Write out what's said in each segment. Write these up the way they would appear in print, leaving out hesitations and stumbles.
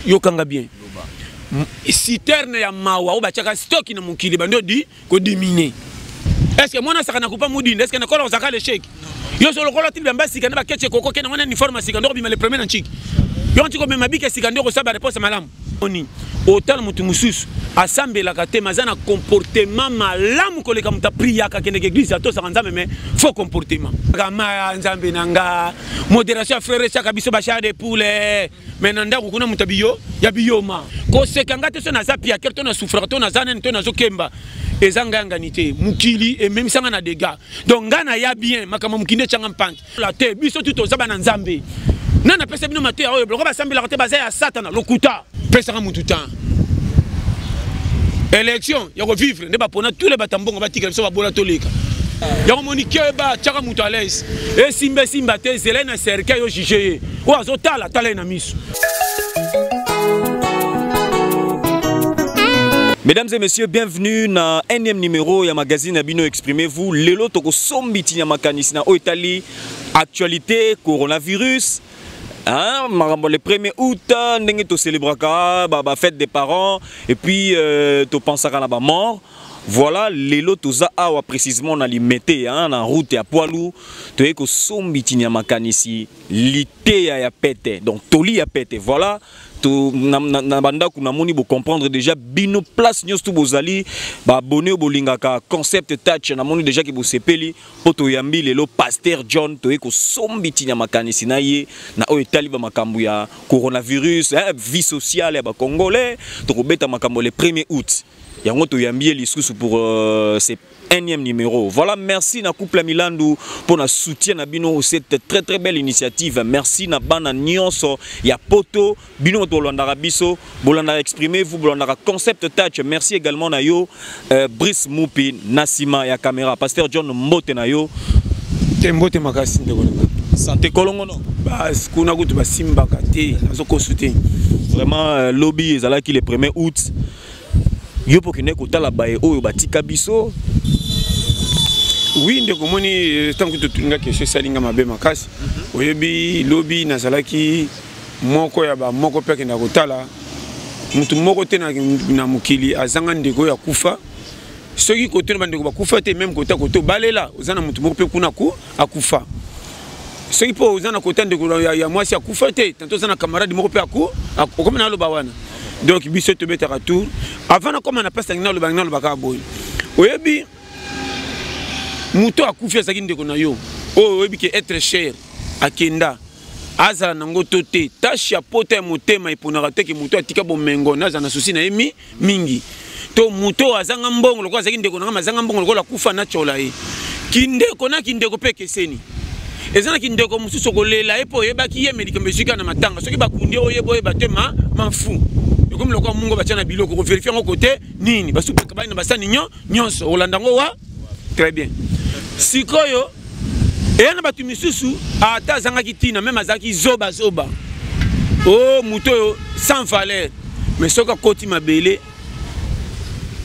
Yokanga bien, citerne ya mawa oyo batiaka stoki na mokili bandi odi kodimine. Est ce que mwana asaka na kupa mudinda? Est ce que nakola kozaka l'échec? Yo so lokola tili bamba sika na bakeche koko kende wana uniforme sika ndoko bima le premier na nchiki yo ntiko mema bike sika ndoko saba réponse malamu. Oni otala moto mosusu asambelaka te, mais aza na comportement malamu koleka moto apriaka, akendeke église, atosaka Nzambe, mais faux comportement. Kama Nzambe na nga modération ya frère etiaka biso bachar de poule, mais na ndako kuna moto biyo ya biyoma. Koseka nga te so naza piaker to na souffraka to naza nani to nazokemba, eza ngai yangani te. Mokili ememisanga na dégâts, donc ngai naya bien makambo mokili etianga mpante la te. Biso tu toza bana Nzambe. Nani apesa bino mateya oyo biloko basambelaka te baza ya Satana? Lokuta. Pesaka mutu temps. Élection ya kovivre nde bapona tous les bato mbongo batikela biso babola toleka yango. Moni keba, tiaka moto à l'aise. Esimba esimba te, zela ye na cercueil yo juge ye. Oyo azotala tala ye na miso. Mesdames et messieurs, bienvenue na énième numéro ya magazine Abino Exprimez-vous. Lelo toko sombi tinya makanisi na oetali actualité coronavirus. Hein, makambo le 1er août, ndenge to célébraka ba, ba fête des parents et puis to pensaka na ba mort. Voilà, lelo toza awa précisément na Limete, hein, na route ya Poilou, toye ko sombi tinya makanisi liteya ya pete. Donc toli ya pete. Voilà, to na, na, na bandako namoni bo comprendre déjà bino place nyonso tu bozali ba abonné bolingaka concept touch, namoni déjà ke bosepeli po toyambi lelo pasteur John, toye kosombi tinya makanisi na ye na oyo etali ba makambo ya coronavirus, hein, vie sociale ya ba congolais. Tokobeta makambo le 1er août yango toyambi ye lisusu pour ce énième numéro. Voilà, merci na couple Milandu pour na soutien na bino cette très très belle initiative. Merci na bana nyonso ya poto bino to landaka biso, bolanda exprimer vous, bolanda concept touch. Merci également na yo Brice Mupi Nasima ya caméra. Pasteur John, mbote na yo. Te, mbote makasi ndeko na nga. Santé kolongono. Bas kuna kutu basimbaka te, nazokosu te. Vraiment lobi ezalaki le 1er août. Yo po kende kotala baye oyo batika biso. Oui ndeko, moni ntango totuninga question esalinga mabe makasi. Oyebi, lobi nazalaki moko ya bamoko mpe akenda kotala motu moko te na mokili azanga ndeko oyo akufa. Soki kote na bandeko bakufa te, même kota kote obalela oza na motu moko mpe kuna ku akufa. Soki mpo oza na kota ndeko ya mwasi akufa te, tanto oza na camarade moko mpe aku okomi na aloba wana. Donc biso tobetaka tour avant nakoma na place nangi naloba, naloba kaka boye. Oyebi, moto akufi azalaki ndeko na yo oyo oyebi ke être cher akenda, azala nango to te, tashe ya pota ya motema eponaka te ke moto atika bomengo nazala na susi na ye mi mingi to moto oyo azanga mbongo lokola azalaki ndeko na nga, azanga mbongo lokola akufa natyola ye. Kindeko na kindeko mpe ekeseni. Eza na kindeko mosusu okolela ye mpo oyebaki ye, me likambo ezwika na matanga soki bakundi oyeba oyeba te ma mafu ekomi lokola mungo batya na biloko koverifie yango kote nini basupaka bani na basani nyonso olanda yango wa très bien. Sikoyo eya na bato misusu ata azangaki ntina, meme azalaki zobazoba, o moto oyo sans valeur, mais soki akoti mabele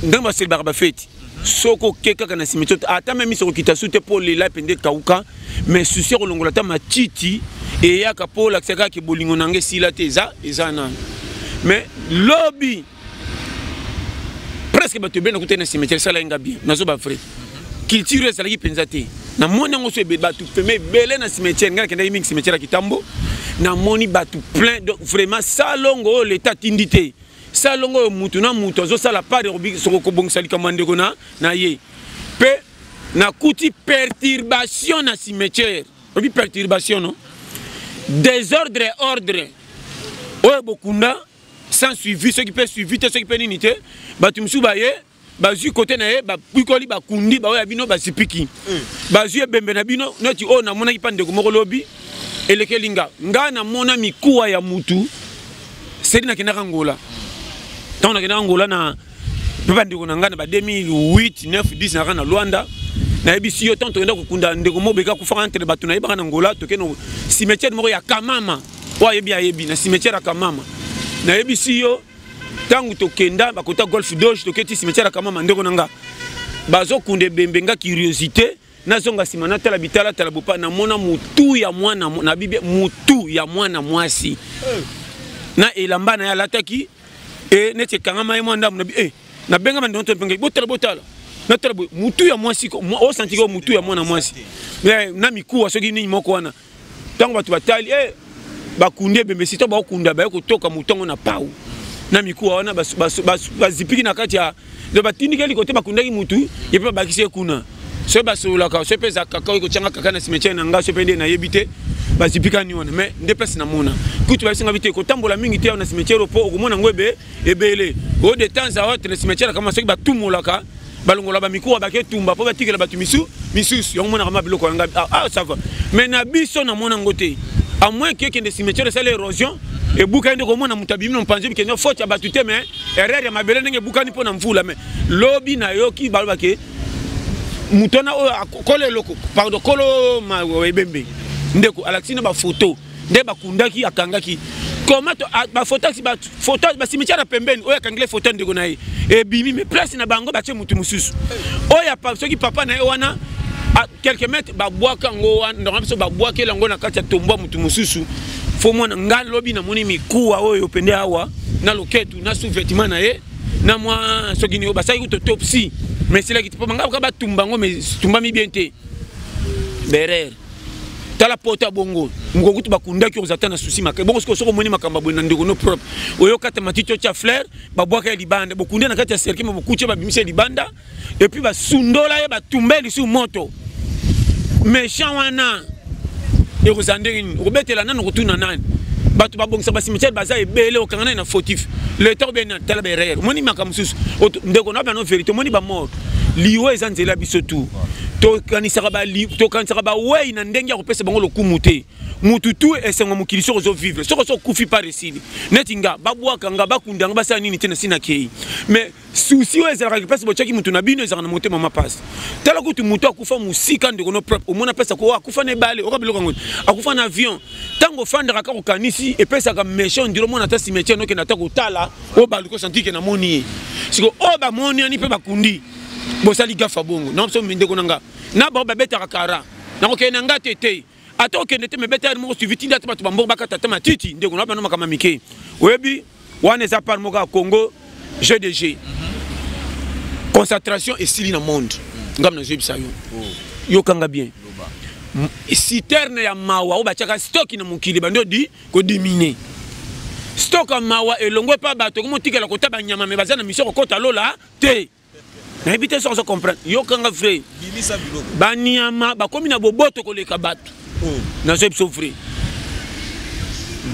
ndenge baselibaka bafeti, soki oke kaka na cimetière ata meme miso kokita su te mpo lela mpenza ekauka, mais susi ya kolongola ata matiti eyaka mpo olakisa kaka ke bolingo na nga esila te, eza nano. Mais lobi presque bato ebele nakutai na cimetière, esala ye nga bien. Nazoba vrai, culture ezalaki mpenza te. Namoni yango so bato peme ebele na cimetière. Ngai nakendaki mingi cimetière ya Kitambo, namoni bato plein. Donc vraiment salongo oyo leta atindi te, salongo oyo mutu na mutu azosala part kobongisa likambo ya ndeko na ye. Mpe nakuti perturbation na cimetière. Oyebi perturbation no désordre, ordre oyo bokunda sans suivi, soki mpe suivi te, soki mpe nini te, bato mosusu baye bazwi kote na ye, bapikoli, bakundi baoyo ya bino, bazipiki, bazwi ebembe na bino neti oyo namonaki mpa ndeko moko lobi elekeli nga. Nga namona mikuwa ya mutu seli. Nakendaka Ngola, ntango nakendaka Ngola na mpe bandeko na ngai na ba 2008, 9, 10, naka na Lwanda. Nayebisi yo, ntango tokenda kokunda ndeko moko beka akufaka entre bato nayebaka na Ngola, tokende cimetière moko ya Kamama, oyo ayebi ayebi, na cimetière ya Kamama. Nayebisi yo, ntango tokenda bakota Golf Doge, toketi cimetière ya Kamama, ndeko na nga bazokunda ebembe. Nga curiosité, nazonga nsima, natala bitalatala bopa, namona mutu ya mwana na bibia, mutu ya mwana mwasi. Na elamba na ye alataki e neti ekangama ye mwa ndambo na bi e nabenga bandeko to mpenga botala botala natala boye mutu ya mwasi osanti ko mutu ya mwana mwasi na mikuwa soki nini moko wana. Ntango bato batali e bakundi ebembe sito bakokunda baye kotoka motu yango na pau na mikuwa wana, bazipiki na kati ya batindikeli kote bakundaki mutu ye mpe babakisi ye kuna. Soki basololaka, soki mpe eza kaka oyo kotyanga kaka na cimetière na nga, soki mpe nde nayebi te bazipikani wana. Mais nde place namona kutu bayesinga bi te kotambola mingi te awa na cimetière mpo okomona yango ebele oyo de temps à autre na cimetière kama soki batumolaka balongola bamikuwa baketumba mpo batikela bato misu misusu yango monaka ma biloko yanga. Ah, ah, ça va, mais na biso namona yango te, à moins que ekende cimetière esala érosion ebukani nde komona moto abimi na mopanzi bikende faute ya bato te, mais erreur ya mabele ndenge ebukani mpo na mvula. Mais lobi nayoki balobake moto wana oyo kolo eloko, pardon, kolo ebembe, ndeko alakisi na bafoto nde bakundaki akangaki comment bafoto bafoto bacimetière ya pembeni oyo akangeli foto ndeko na ye ebimi, mais place na bango batie motu mosusu oyo soki papa na ye wana quelques mètres babwaka yango wana. Ndongo biso babwakela yango na kati ya tombwa motu mosusu. Fo mwana nga lobi namoni mikuwa oyo pende awa na loketu na sous-vêtement na ye na mwa soki nini basalaki kutu autopsie, mais esilaki te mpo banga kaka batumba yango, mais tumbami bien te berere. Tala pota bongo moko kutu bakundaki okozala ta na susi maka bongo. Soki omoni makambo boye na ndeko no propre oyo kata matiti otya fleur, babwaka ye libanda, bokunde na kati ya cercueil, me bokuti ye, babimisa ye libanda et puis basundola ye, batumba ye lisusu moto méchant wana. Ekozala ndenge nini? Okobetela nani? Okotuna nani? Bato babongisa bacimetière baza ebele. Okanga nani na fautif? Leta obe nani? Tala berere, omoni makambo mosusu ndeko na bano vérité. Omoni bamort, liwa eza nzela. Biso tu tokanisaka bawei na ndenge ya kopesa bango lokumu te. Mutu tu esengo mokili soki ozovivre, soki oso okufi par esili neti nga, babwaka nga, bakunda nga, basala nini te na si nakei. Mais souci oyo ezalaka place botiaki mutu na bino ezalaka na motema mapasi. Tala kutu mutu akufa mosika, ndeko no propre, omona mpesa ko akufa na ebale, oka biloko yango, akufa na avion. Ntango ofandaka kaka okanisi epesaka méchant ndiro. Omona ata cimetière nokende ata kotala oyo baluki osanti ke namoni ye siko oyo bamoni ani mpe bakundi bosali gafa bongo na biso. Ndeko na nga na bao babetaka kara nakokende na nga te te, ata okende te, mebeta moko suivi tinda ata bato bambongo bakata ata matiti. Ndeko na bano makambo mike oyebi wana eza part moko ya Congo GDG. Concentration esili na monde. Ngam nazoyebisa yo, yokanga bien, citerne ya mawa oyo batiaka stock na mokili bandi odi kodimine stock ya mawa elongwe mpa bato komotikela kota banyama, me baza na mission kokota lola te. Nayebi te soki ozo comprendre. Yokanga vrai, banyama bakomi na boboto koleka bato. Nazoyebi biso vrai,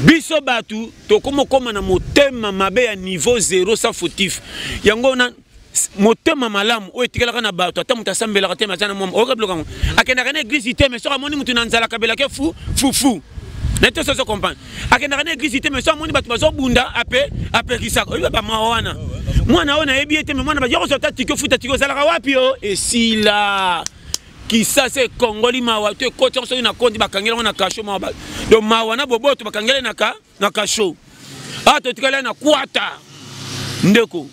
biso bato tokomi okóma na motema mabe ya niveau zéro sans fautif. Yango wana motema malamu oyo etikalaka na bato, ata moto asambelaka te, aza na mwa oyoka biloko yango, akendaka na église te, mais soki amoni moto na nzala akabelaka fu fufu na te. Sozo comprendre, akendaka na église te, mais soki amoni bato bazobunda ape apekisaka. Oyebi bamawa wana, mwana oyo nayebi ye te, mais mwana bayokozwa ata tike ofuta tike ozalaka wapi o esila Kisasa ekongoli mawa to ekoti yango soki na konti bakangeli yango na kasho mawa. Donc mawa na boboto bakangeli na ka na kasho awa totikali na kwata. Ndeko,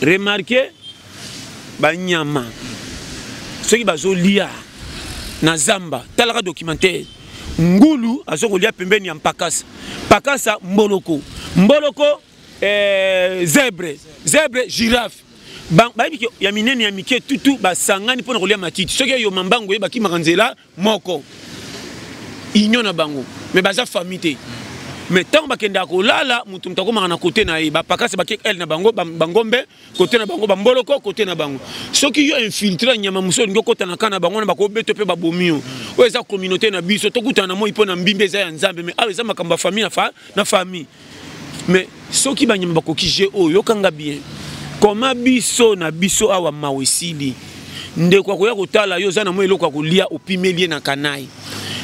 remarke banyama soki bazolia na zamba, talaka documentaire, ngulu azo kolia pembeni ya mpakasa, mpakasa mboloko, mboloko zèbre, zèbre girafe. Bayebi ke ya minene ya mike tutu basangani mpona kolia matiti. Soki eyoma mbango ye bakimaka nzela moko, union na bango, mais baza famille te. Mais ntango bakendaka kolala, moto moto akomaka na kote na ye. Bapakasi bake ele na bango, bangombe kote na bango, bamboloko kote na bango. Soki yo infiltre nyama mosusu olingi okota na ka na bango wana, bakobeto mpe babomi yo. Oyo eza communauté na biso, tokutana na moi mpo na mbimbi eza ya Nzambe, mais awa eza makambo ya famille na famille. Mais soki banyama bakoki je oyo, yokanga bien, koma biso na biso awa mawa esili. Ndeko akoya kotala yo, oza na mwa eloko ya kolia, opimeli ye na kanai.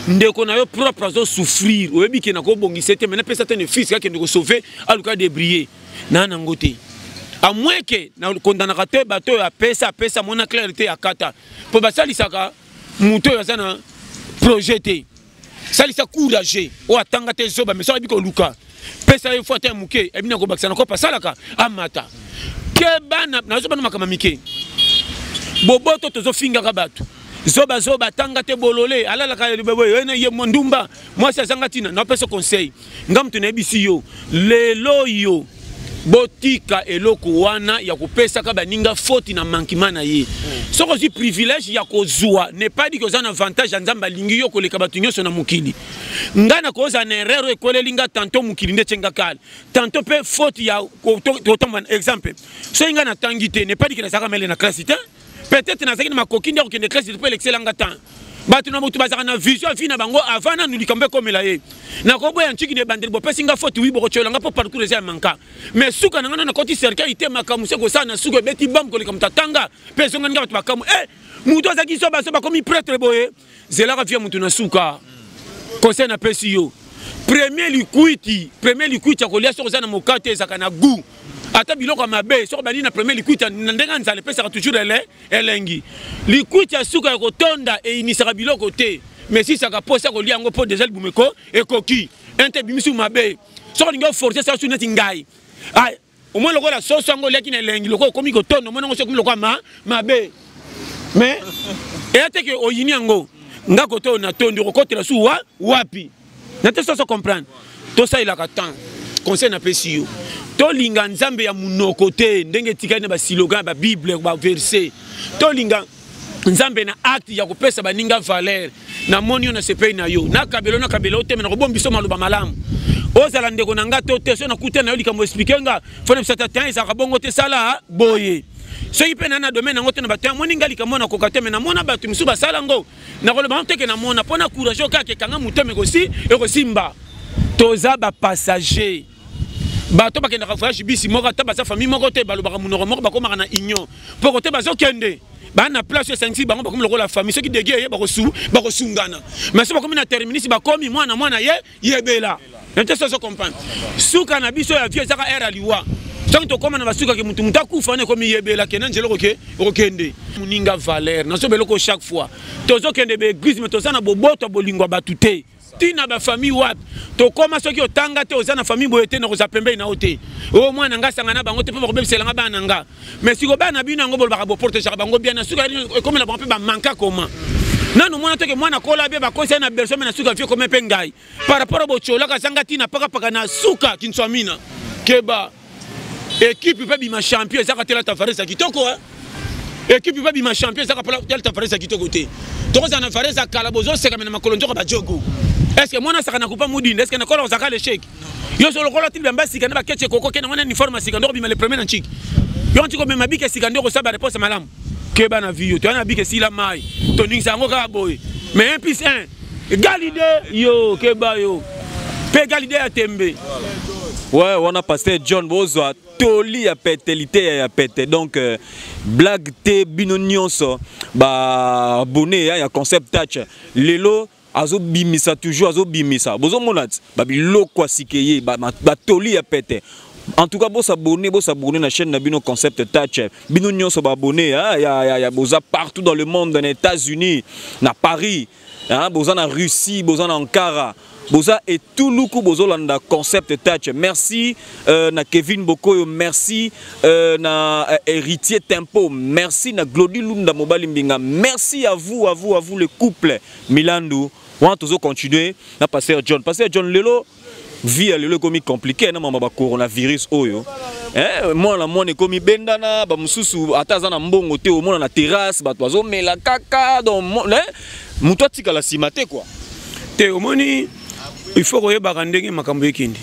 Ndeko na yo propre azosouffrir, oyebi ke nakobongisa te, mai napesa te ne fils akende kosauve, aluka débrouiller na nango te. À moins ke nakondanaka te bato oyo apesa apesa mona claire te akata mpo basalisaka moto oyo aza na projet te. Salisa courage oyo atanga te, zoba, mais soki ayebi koluka, pesa ye fo ata ya moke, ayebi na kobakisa na kopa, asalaka amata ke bana nazo bana makambo mike boboto tozofingaka bato. Zoba zoba, tanga te, bolole, alalaka ye ndumba, mwasi azanga ntina. Napesa conseil, nga moto nayebisi yo lelo, yo botika eloko wana ya kopesaka baninga foti na manquement na ye. Soki ozwi privilège ya kozwa, n'est pas dit que oza na avantage ya Nzambe alingi yo koleka bato nyonso na mokili. Ngai nakozala na erreur oyo ekweleli nga, tantôt mokili nde etyenga kale, tantôt mpe faute ya kotambola. Exemple, soki ngai natangi te, n'est pas dit que nazalaka mele na classe te. Peut-être nazalaki na makoki nde ya kokende classe mpo elekiselanga temps. Bato na moto bazalaka na vision ya vie na bango avant nanu likambo ekomela ye. Nakoboya ntiki na ebandeli, bopesi nga faute, wi, bokotyola nga mpo parcours eza ya manka, mais suka na nga na nakoti cercueil te. Makambo se kosala na suka ebeti bam koleka moto atanga mpe ezongani nga bato bakambo e moto azalaki so baso bakomi prêtre boye. Zelaka vie ya moto na suka. Conseil napesi yo, premier likwiti, premier likwiti ya kolia, soki oza na mokate ezalaka na goût. Ata biloko ya mabe, soki bandi na premier likwiti na ndenge ya nzala, epesaka toujours ele elengi. Likwiti ya suka ya kotonda eyinisaka biloko te, mais esisaka mposa kolia yango, mpo deja libumu eko ekoki ente ebimisi mabe. Soki olingi oforce, sala su neti ngai, omoni lokola soso yango oliaki na elengi, lokola okomi kotonda, omoni yango soki okomi lokola ma mabe, mais eya te ke oyini yango. Nga kote oyo natondi, okokotela su wa wapi na te soso comprendre. Tosalelaka temps. Conseil napesi yo, tolinga Nzambe ya monoko te ndenge etikali na baslogan ya babible, baverset. Tolinga Nzambe na acte ya kopesa baninga valeur. Namoni yo, nasepeli na yo, nakabelo nakabelo oteme, nakobombisa maloba malamu. Ozala ndeko na nga to te, so nakuta na yo likambo, explique nga, fo na bisa ta te, ezalaka bongo te, sala boye. Soki mpe na na domaine yango te, na bato amoni nga likambo nakoka te, me namona bato mosusu basala yango, nakoloba ngo teke namona mpo na courage oyo kaka ekanga motema, ekosi ekosimba. Toza bapassager. Bato bakendaka voyage bisi moko, ata baza famille moko te, balobaka monoko moko, bakomaka na union mpo kote bazokende baa na place esangisi bango, bakomi lokola famille. Soki dege eye, bakosungana. Mais so bakomi na terminus, bakomi mwana mwana ye yebela nte soso comprendre. Suka na biso ya vie ezaka ere ya liwa. Soki tokóma na basukaki, mutu mutu akufa wana, ekomi yebela, kende nzela okoke okokende moninga valeur. Nazoba eloko, chaque fois tozokende baeglise, me toza na boboto ya bolingo ya bato te. Ntina bafamille wapi tokóma? Soki otanga te, oza na famille boye te, nakozala pembeni na yo te. O mwana nga asanga na bango te mpo bakobebiselanga bana na nga. Mais siko bana bino yango bolobaka boprotegeaka bango bien, na suka ekomela bango mpe bamanka koma nanu mwana toke mwana kola bie, bakosi ye na berceau, me na suka vie ekome mpe ngai par rapport botyolaka azanga ntina pakapaka na suka kinswamina. Keba, équipe mpe bima champion ezaka tela Tavares ya kitoko. Équipe mpe bima champion ezaka tela Tavares ya kitoko te. Tokozala na Vares ya kala, bozoseka, me na makolo nzoka bajogo. Est ce que mwana asaka na kupa mudinda? Est ce que nakola kozaka l'échec? Yo so lokola tili bamba sika na bakece koko ke na wana uniforme sika, ndoko bima le premier na ntiki. Yo ntiki omema bike sika, ndoko osala baréponse malamu. Keba na vie yo, toya na bike esila mai, toningisa yango kaka boye, mais 1 plus 1 égale 2. Yo keba, yo mpe égale 2 ya tembe. Ouais, wana pasteur John, bozwa toli ya pete, liteya ya pete. Donc blague te. Bino nyonso baabonné ya Concept Touch, lelo azobimisa toujours, azobimisa, bozomona ti babiloko ya sike ye, batoli ya pete. En tout cas, bosabonner, bosabonner na chaîne na bino Concept Touch. Bino nyonso baabonné ya boza partout dans le monde, na États-Unis, na Paris, hein, boza na Russie, boza na Ankara, boza etuluku, bozolanda Concept Touch. Merci na Kevin Bokoyo, merci na Héritier Tempo, merci na Glody Lunda Mobali Mbinga, merci à vous, à vous, à vous, le couple Milandu. Wana tozo continuer na pasteur John. Pasteur John, lelo vie ya lelo ekomi compliqué na mama ba coronavirus oyo. Mwana mwana ekomi bendana, bamosusu ata aza na mbongo te, omona na terrasse bato bazomela kaka. Donc moto atikala nsima te quoi. Te, omoni, il faut koyebaka ndenge makambo ekende.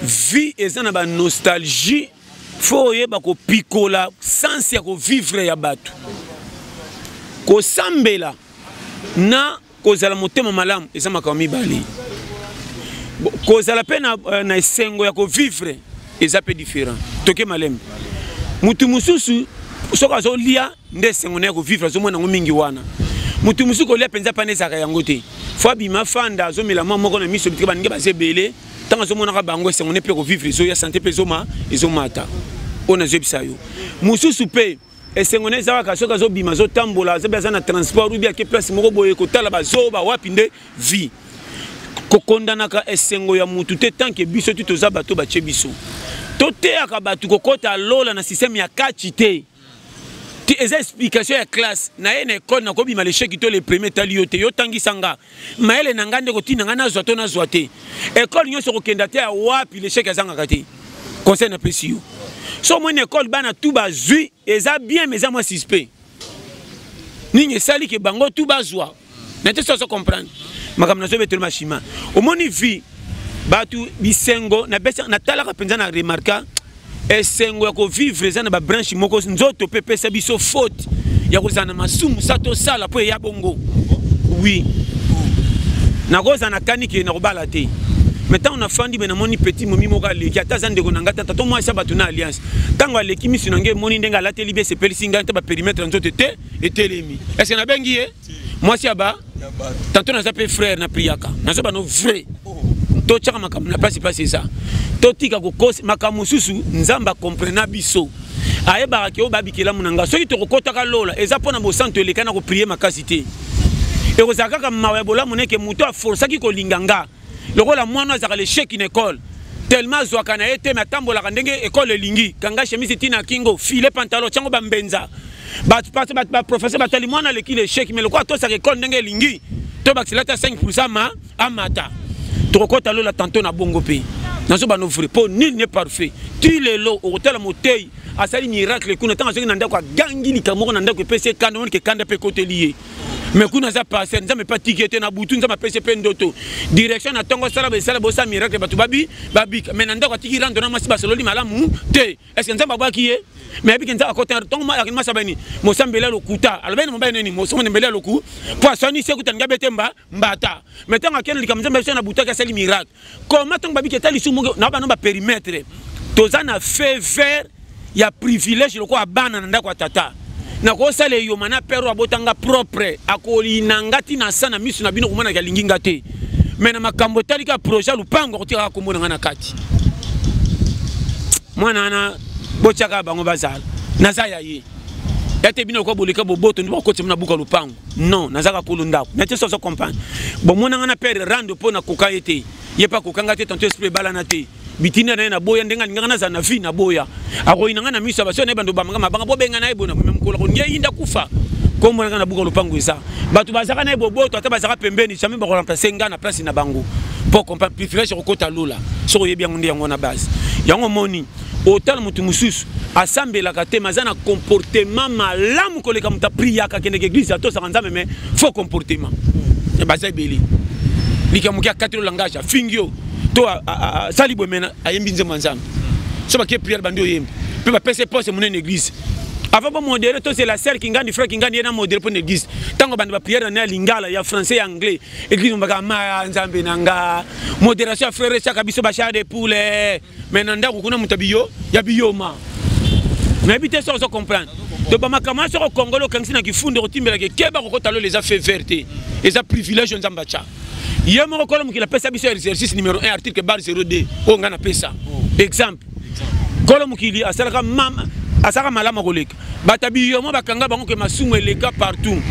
Vie eza na banostalgie, faut oyeba kopikola sens ya kovivre ya bato. Kosambela na kozala motema malamu eza makambo mibale. Kozala mpe na esengo ya kovivre eza mpe différent. Toke malembe. Mutu mosusu soki azolia nde esengo na ya kovivre, azomona yango mingi wana. Mutu mosusu kolia mpenza pana ezalaka yango te, fo abima fanda, azomela mwa moko na miso bitika baninge baza ebele. Ntango azomonaka bango, esengo ne mpe kovivre ezoya, sante mpe ezoma ezomata. Oyo nazoyebisa yo, mosusu mpe esengo na eza kaka soki azobima, azotambola, azobi aza na transport ubi ake place moko boye kotala bazoba wapi nde vie. Kokondanaka esengo ya mutu te, tant que biso ti toza bato batie biso, toteyaka bato kokɔta lola na système ya kati te. Ti eza explication ya classe na ye na école nakobima l'échec to le premier etali yo te, yo tangisa nga mayele na nga nde kotinda nga nazwa to nazwa te. École nyonso kokenda te ya wapi l'échec azangaka te. Conseil napesi yo, so omoni école bana tu bazwi eza bien, mais eza mwa suspect nini esali ke bango tu bazwa na te. So ozo comprendre makambo nazobetela mashima, omoni vie bato bisengo natalaka mpenza na remarka esengo ya kovivre eza na babranche moko. Nzoto mpe epesa biso faute ya kozala na masumu sa tosala mpo eya bongo. Oui, nakozala na kaniki nakobala te, mais ntango nafandi me namoni petit momi moko aleki, ata aza ndeko na ngai, tata to mwasi ya bato na alliance, ntango aleki miso na ngai emoni ndenge alateli bi esepelisi ngai, nta baperimetre ya nzoto te etelemi. Est-ce nabengi ye mwasi ya ba tanto? Naza mpe frère na priaka, naza bano vrai. Totyaka makambo na place place eza, totika kokosa makambo mosusu. Nzambe akomprena biso, ayebaka ke oyo babikelamu na ngai. Soki tokokɔtaka lola eza mpo na bosantu, eleka na koprier makasi te, ekozala kaka mawa ya bolamu neke moto aforsaki kolinga nga lokola mwana azalaka l'échec na école, tellement azwaka na ye te, me atambolaka ndenge ekole elingi, kanga chemise ntina kingo, file pantalon, tiango bambenza. Baprofesseur batali mwana aleki l'échec, mais lokola atosaka ekole ndenge elingi, to bakisela ata 5 ma amata, tokokɔta lola tantôt na bongo. Mpe nazoba no vrai, mpo nul n'est parfait. Ti lelo okotala motei asali miracle kuna, ntango azongi na ndako agangi likambo moko na ndako epesi ekanda, omonike kanda mpe ekoteli ye. Mais kuna aza pasteur, Nzambe mpe atiki ye te. Na butu Nzambe apesi mpe ndoto, direction na ntongo asala besala bosala miracle, bato babi babika, mais na ndako atiki rando na mwasi, basololi malamu te. Est ce que Nzambe abwaki ye? Mais ayebiki Nzambe akota ntongo mwasi abani mosambeli ya lokuta, alobani mobali nini mosambeli ya loku mpo aswanisi ekuta ninga bete mba mbata. Mais ntango akende likambo Nzambe biso na butaki asali miracle koma ntango babiki eta lisumu na bano baperimetre. Toza na feu vert ya privilège lokola bana na ndako ya tata. Nakosala eyoma na père oyo abotanga propre, akolina nga ntina sa na miso na bino komonaka alingi nga te, mais na makambo etali kaka projet ya lupango akotikaka kombo na nga na kati. Mwana wana botiaka bango bazala naza ya ye ya te. Bino lokola boleka boboto nde bakotisa na buka lupango. Non, nazaka kolo ndako na te. So ozo comprendre, bomona nga na père rando mpo nakoka ye te, ye mpe akokanga te. Tanto esprit ebalana te, bitinda na ye naboya, ndenge alingaka nazala na vie naboya, akoyina nga na miso ya baso na ye, bando bamanga mabanga bobenga na ye bona me mokolo akolingi eyinda kufa. Kombo na nga na buka lopango eza bato bazalaka na ye boboto, ata bazalaka pembeni, jamais bakoremplace nga na place na bango. Mpo comprendre privilège kokota lola, soki oyebi yango nde yango na base yango. Omoni otala moto mosusu asambelaka te, mais aza na comportement malamu koleka moto apriaka, akendeke église, atosaka Nzambe, mais faux comportement. Baza ebele. Likambo moke akateli langage, afingi yo to asali boye, mena ayembi nzembo ya Nzambe. So bakie prière, bandi oyemba mpe bapesa poste monene église. Avant bomodere, tozela sœur Kingandi, frère Kingandi ye na modere mpo na église. Ntango bandi baprière na ya lingala, ya français, ya anglais, église mombaka ma Nzambe na nga, modération ya frère etiaka biso bachar de poule. Mais na ndako kuna moto biyo ya biyoma nayebi te. Soki ozo comprendre to bamakambo wana, soki okongoli okangisi na kifundo okotimbelaka ekeba kokota lola eza feu vert te, eza privilège. Nzambe atya ye moko kolo mokili apesa biso exercice numéro 1, article bar 02 oyo ngai napesa exemple. Kolo mokili asalaka mama, asalaka malamu koleka bato ya biyomo, bakanga bango ke masumu eleka partout.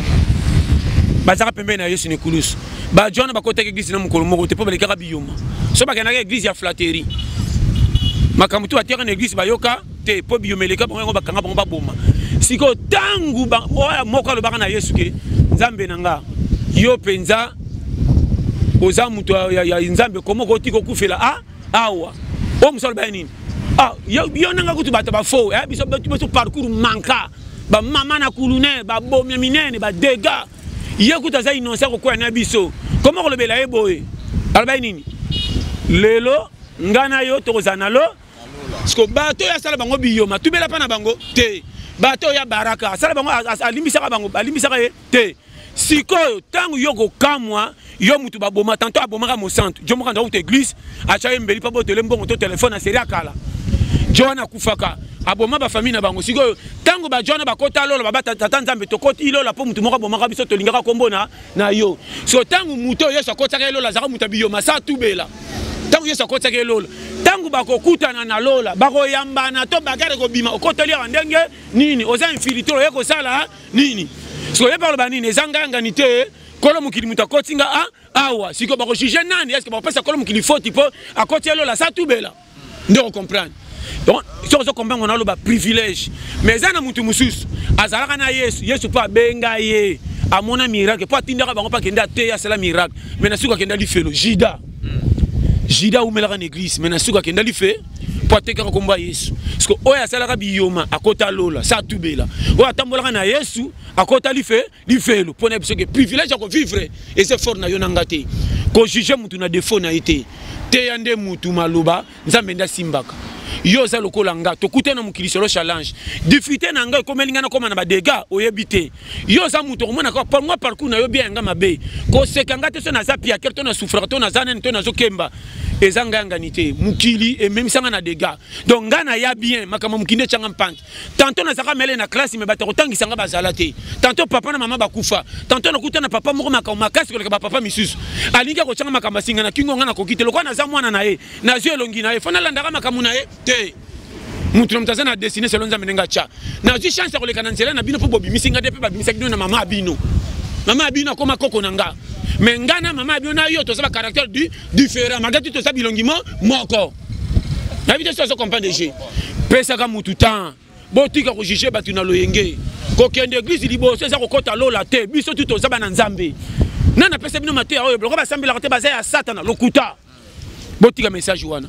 Bazalaka pembeni na Yesu na ekulusu. Bajo wana bakotaki église na mokolo moko te mpo balekaka biyoma. So bakendaka église ya flatterie, makambo to batiaka na église bayoka te mpo biyoma eleka bango, yango bakanga bango baboma. Sikoyo ntango oyo moko alobaka na Yesu ke Nzambe na nga, yo mpenza oza moto ya Nzambe, koma okotika okufela a awa. Oyo mosu alobaki nini? Ah, yo nanga kutu bato bafo eh, biso biso parcours manka bamama na kulune, babomi ya minene, badega, ye kutu aza innocent kokwea na biso, koma kolobela ye boye? Alobaki nini? Lelo ngai na yo tokozala na lo siko. Bato oyo asala bango biyoma, tubela mpa na bango te. Bato oyo ya baraka asala bango, alimbisaka bango, alimbisaka ye te. Sikoyo ntango yo kokamwa, yo mutu baboma tanto abomaka mosantu jo moko andaka kuta église, atya ye mbeli mpo botele mbongo to telefone aseri akala, jo wana akufaka, aboma bafamille na bango. Sikoyo ntango bajo wana bakota lola, baba tata Nzambe, tokoti lola mpo mutu moko abomaka biso, tolingaka kombo na yo. Sikoyo ntango moto oyo Yesu akotaka ye lola azalaka moto ya biyoma sa tubela, ntango Yesu akotaka ye lola, ntango bakokutana na lola, bakoyambana to bagare kobima, okoteli awa ndenge nini? Oza infiltre, oye kosala nini? Sikoyo ye baloba nini? Eza ngangani te, kolo mokili moto akoti nga a awa. Sikoyo bakojuge nani? Eske bakopesa kolo mokili foti mpo akoti elola sa tubela? Nde okomprendre Donc soki ozo comprendre naloba privilège, mais eza na mutu mosusu azalaka na Yesu, Yesu mpo abenga ye, amona miracle mpo atindaka bango mpo akende ateya, asala miracle, mais na suka akenda lifelo. Juda, Juda awumelaka na église, mais na suka akenda life mpo atekaka nkombo ya Yesu. Parce que oyo asalaka biyoma akota lola sa atubela, oyo atambolaka na Yesu akota life lifelo. Mpo na biso ke privilège ya kovivre eza fort na yo na nga te. Kojuge mutu na défaut na ye te, teya nde mutu maloba Nzambe nde asimbaka yo. Oza lokola nga, tokuta na mokili solo challenge, difficulté na ngai ekomeli ngai nakoma na badega. Oyebi te, yo oza moto okomona kaka pangwa parcours na yo bien, yanga mabe. Koseka nga te so naza piaker to na souffraka to naza nani to nazokemba, eza ngai yangani te. Mokili ememisa ngai na dega, donc ngai naya bien. Makambo mokili nde etyanga mpante. Tantôt nazalaka mele na classe, me bato ya kotangisa nga bazala te. Tantôt papa na mama bakufa, tantôt nakuta na papa moko makambo makasi koleka bapapa misusu, alingi akotyanga makambo asinga na kingo. Nga nakoki te, lokola naza mwana na ye, nazwi elongi na ye, fo nalandaka makambo na ye te. Moto na moto aza na destine selo Nzambe ndenge atya. Nazwi chance ya koleka na nzela na bino mpo bobimisi nga te, mpe babimisaki bino na mama ya bino. Mama ya bino akoma koko na nga, me nga na mama ya bino na yo toza bacaractère du différent, malgré tout toza bilongi mo moko. Nayebi te so azo comprendre. Je pesaka mutu temps, botika kojuge bato na loyenge. Kokende eglise liboso eza kokɔta lola te. Biso tu toza bana Nzambe. Nani apesa bino mateya oyo biloko basambelaka te baza ya Satana? Lokuta, botika message wana.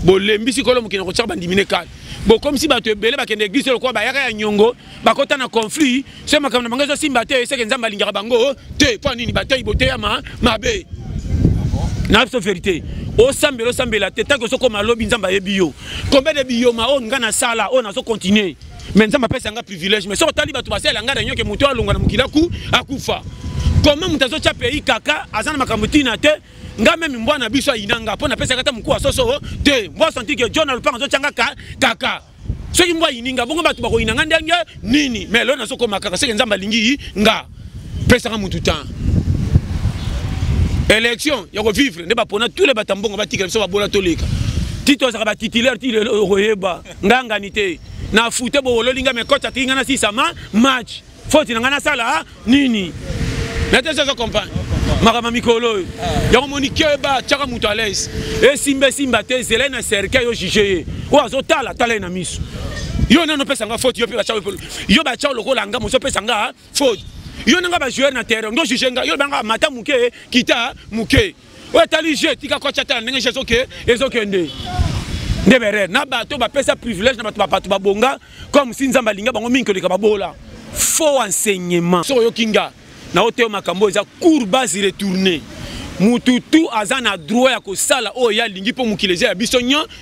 Bolembisi kolo mokili na kotiaka bandimi ne kale. Bokomisi bato ebele bakende eglise lokola bayaka ya nyongo, bakota na conflit. So makambo na bango ezosimba te, eseke Nzambe alingaka bango te. Mpo nini batei boteyama mabe na biso? Verité, osambela osambela te, tanke ozokoma lobi, Nzambe ayebi yo. Combien de biyoma oyo nga nasala, oyo nazo continuer, mais Nzambe apesa nga privilège. Mais soki otali bato basalela nga réunion ke moto alongwa na mokili aku akufa, comment moto azotya pays kaka aza na makambo ntina te? Nga meme mbwa na biso ayina nga mpo napesaka ata mokuwa soso te. Mbwa santi ke John alupanga azotya nga kaka. Soki mbwa ayini nga bongo, bato bakoyina nga ndenge nini? Mais lelo nazokoma kaka, seke Nzambe alingi nga. Pesaka mutu temps. Élection ya kovivre nde bapona tous les bato ya mbongo, batikela biso babola toleka. Ti tozalaka batitulaire ti lelo, okoyeba ngangani te na fute bowololi nga. Me coach atiki nga na sisama match, faute na ngai nasala nini na te? Sozo comprendre makambo mikolo oyo yango moni keba, tiaka moto à l'aise. Esimba esimba te, zela ye na cercueil, yo juge ye. Oyo azotala tala ye na miso. Yo nano opesa nga faute, yo mpe batya yo, batya lokola nga moso opesa nga faute. Yo nanga bajoueur na terrain ndo juge nga, yo banga mata moke, kita moke. Oyo etali jeu, tika kocha tala ndenge jeu ezoke ezokende. Nde berere na bato bapesa privilège na bato, bato babonga comme si Nzambe alinga bango mingi koleka babola. Faux enseignement. Soki oyoki nga na oteyo makambo eza cour base retourne. Mutu tu aza na droit ya kosala oyo ye alingi, mpo mokili eza ya biso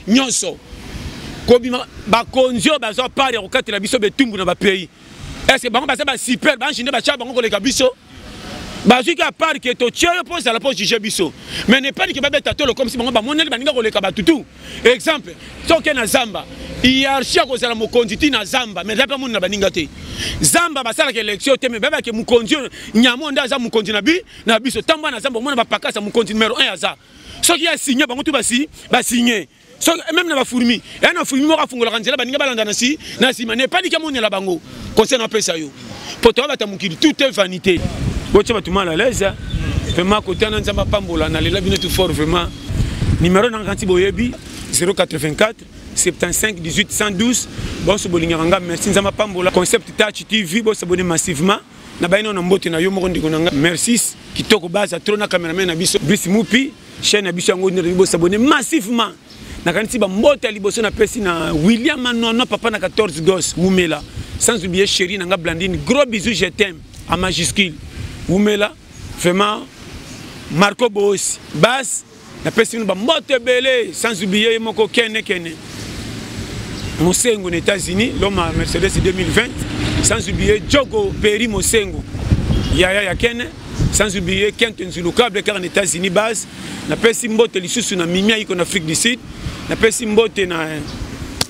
nyonso. Kobima bakonzi oyo bazwa part ya kokatela biso betumbu na bapays, est ce que bango baza basuper baange nde batya bango koleka biso? Bazwi kaka part ke totie yo mpo ozala mpo juge biso, mais ne pas ke babeta tolo comme si bango bamoneli baninga koleka bato tu. Exemple, soki na zamba, hiérarchie akozala mokonzi ti na zamba, mais mpe amoni na baninga te. Zamba basalaka élection te, mais bayebake mokonzi oyo nyama oyo nde aza mokonzi na bi na biso. Ntango na zamba omona bapakasa, mokonzi numero 1 aza. Soki asigne, bango tu basi basigne. Soki même na bafourmi eya na fourmi moko afungolaka nzela, baninga balanda na si na nsima. Ne epaliki amonela bango. Conseil napesa yo, po toyabata mokili, tout est vanité. Botia bato mal à l'aise vraiment. Kotana Nzambe apambola, nalela bino tout fort vraiment. Numéro nanga kanti boyebi, 084 75 18 112. Bonso bolingaka nga, merci, Nzambe apambola. Concept Touch TV, bosabone massivement. Na bayino na mbote na yo moko, ndeko na nga, merci kitoko baza trop na cameraman na biso Brice Mupi. Chaîne na biso yango nde bosabone massivement. Nakanisi bambote ya liboso napesi na William Manono, papa na 14 gos, wumela. Sans oublier chéri na nga Blandine, gros bisous, je t'aime en majuscule, wumela vraiment. Marco Bosi bas, napesi bino bambote ebele. Sans oublier ye moko Kene Kene Mosengo na États-Unis, l'homme à Mercedes 2020. Sans oublier Jogo Peri Mosengo, yaya ya Kene. Sans oublier Kent Nzulukable kaka na États-Unis base. Napesi mbote lisusu na Mimi Aiko na Afrique du Sud. Napesi mbote na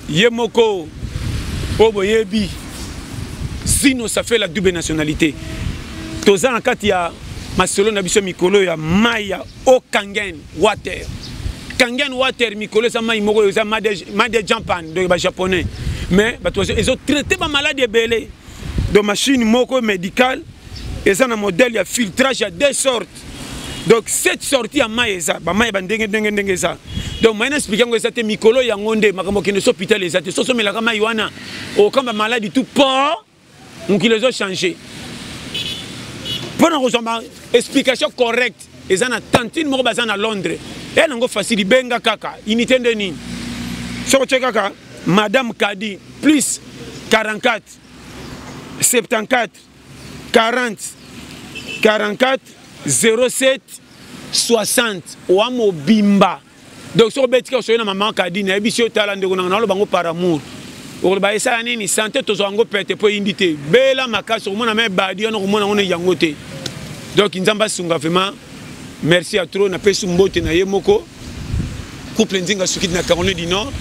ye moko oyo boyebi, Zino, ça fait la double nationalité. Toza na kati ya masolo na biso mikolo ya mai ya Okangen Water. Kangen Water mikolo eza mai moko eza made Japan, donc ba japonais, mais bato ezotraite bamaladi ebele. Donc machine moko médicale eza na modèle ya filtrage ya deux sortes, donc sept sorties ya mai. Eza bamai ya bandenge ndenge ndenge eza. Donc moyen expliquer yango eza te. Mikolo yango nde makambo okende so hôpital eza te. Soso omelaka mai wana, okamba maladi tout port. Mokili ezochange. Mpo na kozwa ma explication correcte, eza na tantine moko baza na Londres, eya nango facile. Benga kaka unité nde nini, soki otie kaka Madame Kadi, plus 44 74 40 44 07 60, oa mobimba. Donc soki obetika osoyi na mama Kadi, nayebi si otala ndeko nanga, naloba yango par amour. Okoloba esala nini? Sante tozwa yango pete mpo eyindi te. Bela makasi, okomona me badi wana, okomona yango yango te. Donc Nzambe asunga vraiment. Merci ya trop. Napesi mbote na ye moko couple Nzinga Sukiti na Caroline du Nord.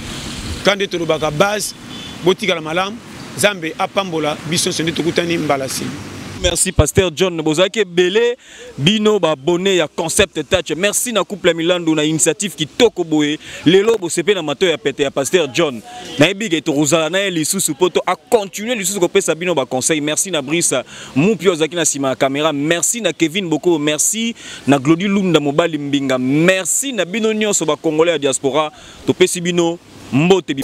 Ka nde tolobaka base, botikala malamu, Nzambe apambola biso nyonso nde tokutani mbala nsima. Merci Pasteur John. Bozalaki ebele bino ba abonné ya Concept Touch. Merci na couple ya Milandu na initiative kitoko boye. Lelo bosepe na mato ya pete ya Pasteur John. Nayebi ke tokozala na ye lisusu po to a continuer lisusu kopesa bino ba conseil. Merci na Brice Mupio ozalaki na sima ya caméra. Merci na Kevin Boko, merci na Glody Lunda mobali mbinga. Merci na bino nyonso ba Congolais ya diaspora. Topesi bino mbote.